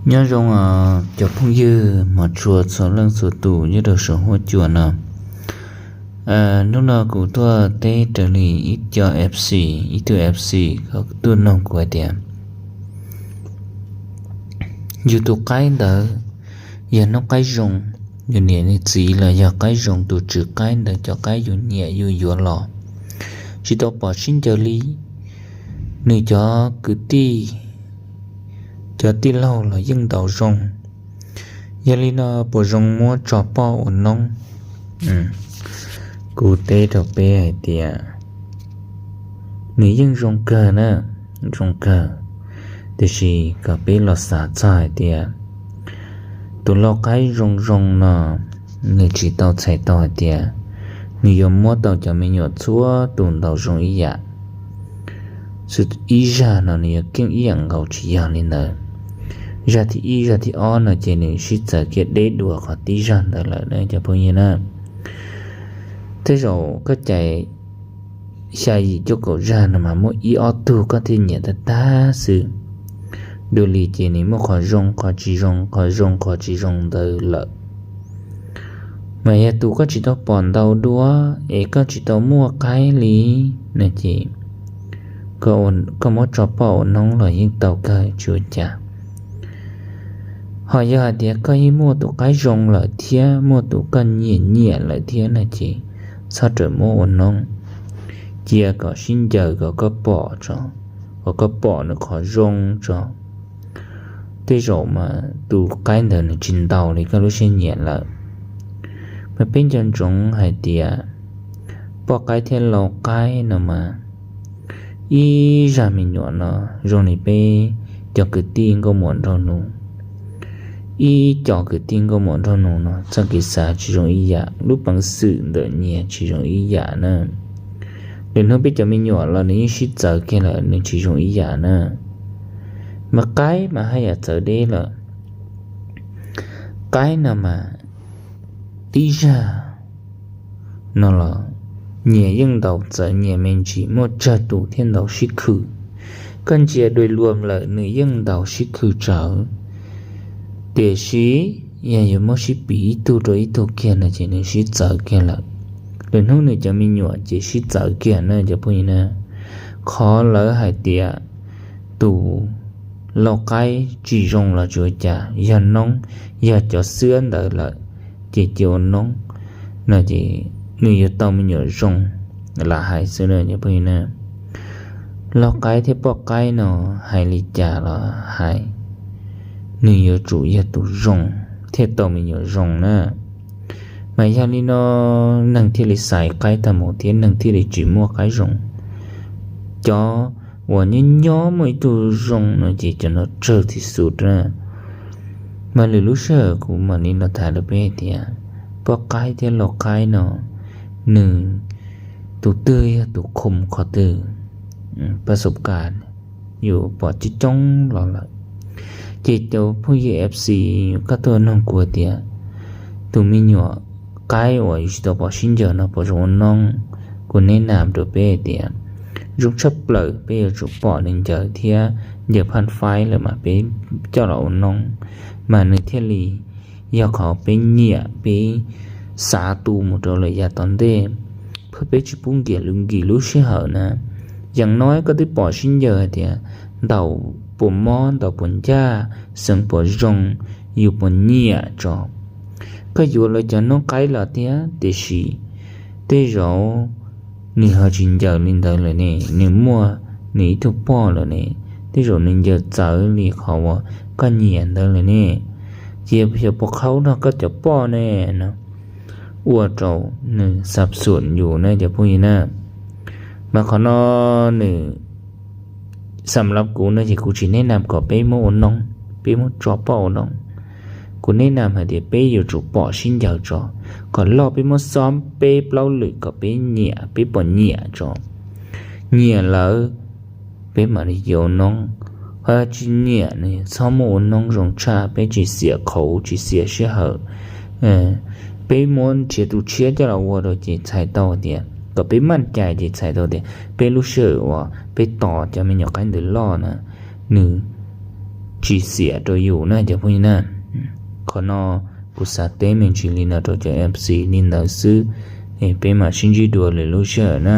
Nyob zoo os cov phooj ywg hmov tshua txhua leej txhua tus nyob rau saum huab cua no. Hnub no kuv tuaj teb raws li ib co F C, ib tug F C ko tuaj nug kuv hais tias yus tus qaib ntawd yog noob qaib zoo, yus niam yus txiv los yog qaib zoo, tus tswv qaib ntawd cov qaib yus nyiam yus yuav los tsis tau pom sib ncaws li, nws cov kwv tij, cov tij laug los yeej ntaus zoo. Yog li no puas zoo muab tso poj ua noob? Kuv teb rau peb hais tias nws yeej zoo kawg na, zoo kawg, tiam sis kom peb los xav txog hais tias tus lau qaib zoo zoo no nws tsis tau txhais tau hais tias nws yuav muab tau cov me nyuam txhua tus ntaus zoo ib yam. Ib zaj no nws yuav keej ib yam nkaus, tsis yog li ntawd. Zaj thib ib zaj thib ob no ces nws sib txawv kiag deb dua qhov tib zaj ntawd lawm na cov phooj ywg na. Tej zaum koj cais xya yim cuaj kaum zaj no mas muaj ib ob tug koj thiaj nyiam tag tag xwb. Dua li ces nws muaj qhov zoo qhov tsis zoo, qhov zoo qhov tsis zoo ntawd lawm. Mas yog tus koj tsis tau pom ntau dua es koj tsis tau muaj qaib li no ces koj muab tso poj ua noob los yeej tau kawg tsis ua cas. Ho yog hais tias koj yeej muaj tus qaib zoo lawm thiab muaj tus koj nyiam nyiam lawm thiab no ces txhob rawm muab ua noob, cia kom sib ncaws kom koj pom tso, kom koj pom nws qhov zoo tso. Tej zaum mas tus qaib ntawd nws tsis ntaus li koj lub siab nyiam lawm. Mas peb nco ntsoov hais tias poj qaib thiab lau qaib no mas ib zaj me nyuam no zoo li peb cov kwv tij nkauj muam nraug nus, ib co kwv tij nkauj muam nraug nus no txoj kev xav tsis zoo ib yam, lub peev xwm ntawm nyias tsis zoo ib yam na. Lwm hnub peb cov me nyuam los nws yeej sib txawv kiag lawm, nws tsis zoo ib yam na. Mas qaib mas haj yam txawv deb lawm. Qaib no mas tib zaj no los nyias yeej ntaus txawv nyias me ntsis, muaj tsawg tus thiaj ntaus sib khwm. Koj ntsia dua luam lawm nws yeej ntaus sib khwm tsawv. Tiam sis yog yuav muab sib piv ib tug rau ib tug kiag no ces nws sib txawv kiag lawm. Lwm hnub nws cov me nyuam ces sib txawv kiag na cov phooj ywg na. Qhov lawv hais tias tus lau qaib tsis zoo los tsis ua cas, yog noob, yog cov xwab ntawd lawm ces cia ua noob no ces nws yuav tau me nyuam zoo. Lam hais xwb na cov phooj ywg na. Lau qaib thiab poj qaib no hais li cas los hais, nws yuav tsum yog tus zoo thiaj tau me nyuam zoo na. Mas yog li no neeg thiaj li xaiv qaib tag mus thiab neeg thiaj li tsis muaj qaib zoo. Cov uas nyob nyob muaj ib tug zoo no ces cov no tsawg tib xus na. Mas lwm lub sij hawm kuv mam li los tham rau peb hais tias poj qaib thiab lau qaib no nws tus twg yog tus khum qhov twg, pas xub kas yus pom coob coob los lawm. Ces cov phooj ywg F C koj tuaj nug kuv tias tus me nyuam qaib uas yus tsis tau pom sib ncaws no puas zoo ua noob, kuv neb nam rau peb hais tias zoo tshaj plaws peb yuav tsum pom nws ncaws thiab ncaws phaj faib lawm mas peb coj los ua noob, mas nws thiaj li yog qhov peb nyiam peb xav tu mus rau lawm yav tom ntej. Pheej peb tsis pub nkias lub nkim lub sij hawm na. Yaam no koj twb pom sib ncaws hais tias ntaus puas mob ntaus puas ncaj, xeem puas zoo, yus puas nyiam tso. Koj yuav lawv cov noob qaib los thiab tiam sis tej zaum nws ho tsis ncaws li ntawd lawm ne, nws muaj nws ib tug poj lawm ne, tej zaum nws ncaws txawv li qhov uas koj nyiam ntawd lawm ne. Ces yog puas qhaub nrog koj cov poj ne no, ua rau nws xav xuam yus na cov phooj ywg na. Mas qhov no nws xam lav kuv no ces kuv tsis neb nam kom peb muab ua noob, peb muab tso poj ua noob. Kuv neb nam hais tias peb yuav tsum pom sib ncaws tso, kom loj peb muab xob peb plaub lwm kom peb nyiam, peb pom nyiam tso. Nyiam lawm peb mam li yuav ua noob, ho tsis nyiam nws txhob muab ua noob zoo tshaj, peb tsis xiam qhauv tsis xiam sij hawm. Peb muab nrhiav tus tshiab coj los ua rau ces txhais tau tias kom peb maj cai ces txhais tau tias peb lub sij hawm uas peb tos cov me nyuam qaib ntawd loj na, nws tsis xiam rau yus na cov phooj ywg na. Qhov no kuv xav teb me ntsis li no rau cov M C li ntawd xwb, es peb mam sib ntsib dua lwm lub sij hawm na.